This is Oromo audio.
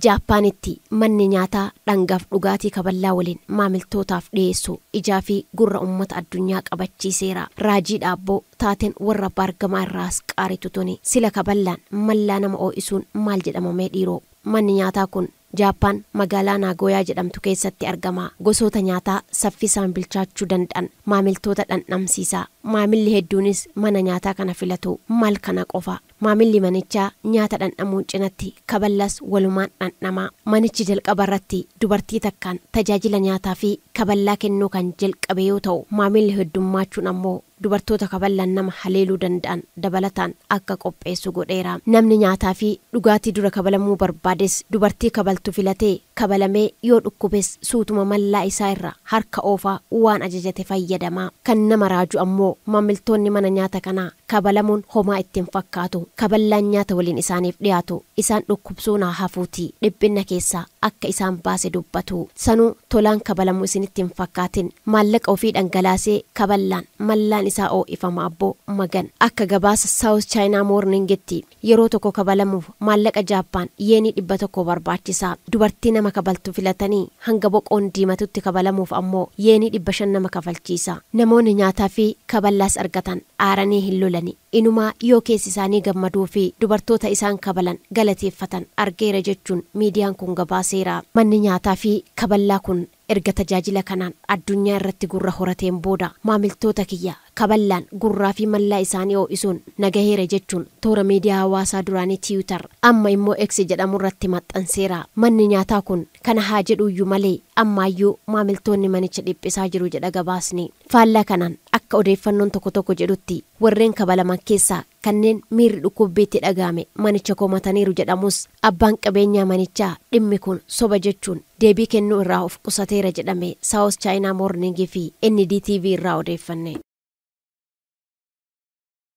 Jaappaanitti manni nyaataa dhangaaf dhugaatii kaballaa waliin maamiltootaaf dhiyeessu ijaa fi gurra uummata addunyaa qabachiiseera. Raajii dhaabboo taateen warra baargamaa irraas qaaritu tuni sila kaballaan mallaa nama oo'isuun maal jedhamamee dhiiroo. Manni nyaataa kun Jaappaan magaalaa Naagoyaa jedhamtu keessatti argama. Gosoota nyaataa saffisaan bilchaachuu danda'an maamiltoota dhandhamsiisa. Maamilli hedduunis mana nyaataa kana filatu. Maal kana qofa? Maamilli manichaa nyaata dhandhamuun cinatti kaballas walumaan dhandhama. Manichi jalqaba irratti dubartii takkaan tajaajila nyaataa fi kaballaa kennuu kan jalqabe yoo ta'u, maamilli heddummachuun ammoo dubartoota kaballaan nama haleeluu danda'an dabalataan akka qopheessu godheera. Namni nyaataa fi dhugaatii dura kabalamuu barbaades dubartii kabaltu filatee kabalamee yoo dhukkubes suutuma mallaa isaa irra harka oofaa waan ajajate fayyadama. Kan nama raaju ammoo maamiltoonni mana nyaata kanaa kabalamuun homaa ittiin fakkaatu. Kaballaan nyaata waliin isaaniif dhiyaatu isaan dhukkubsuun haa hafuuti dhiphinna keessaa akka isaan baase dubbatu. Sanuu tolaan kabalamuu isinitti hin fakkaatin maallaqa ofii dhangalaasee kaballaan mallaan isaa oo'ifama abboo magan. Akka gabaasa South China Morningitti yeroo tokko kabalamuuf maallaqa Jaappaan yeenii 100 barbaachisa. Dubartii nama kabaltu filatanii hanga boqoon diimatutti kabalamuuf ammoo yeenii 500 nama kafalchiisa. Namoonni nyaataa fi kaballaas argatan aaranii hin lolani. Inumaa yoo keessi isaanii gammaduu fi dubartoota isaan kabalan galateeffatan argeera jechuun miidiyaan kun gabaaseera. Manni nyaataa fi kaballaa kun erga tajaajila kanaan addunyaa irratti gurra horateen booda maamiltoota kiyya kaballaan gurraa fi mallaa isaanii ho'isuun nagaheera jechuun toora miidiyaa hawaasaa duraanii Tiwiitar amma immoo X jedhamu irratti maxxanseera. Manni nyaataa kun kana haa jedhuyyuu malee ammaayyuu maamiltoonni manicha dhiphisaa jiru jedha gabaasni. Faallaa kanaan akka odeeffannoon tokko tokko jedhutti warreen kabalaman keessaa kanneen miirri dhukkubbiitti dhagahame manicha komataniiru jedhamus abbaan qabeenyaa manichaa dhimmi kun soba jechuun deebii kennuu irraa of qusateera jedhame South China Morning fi NDTV irraa odeeffanne.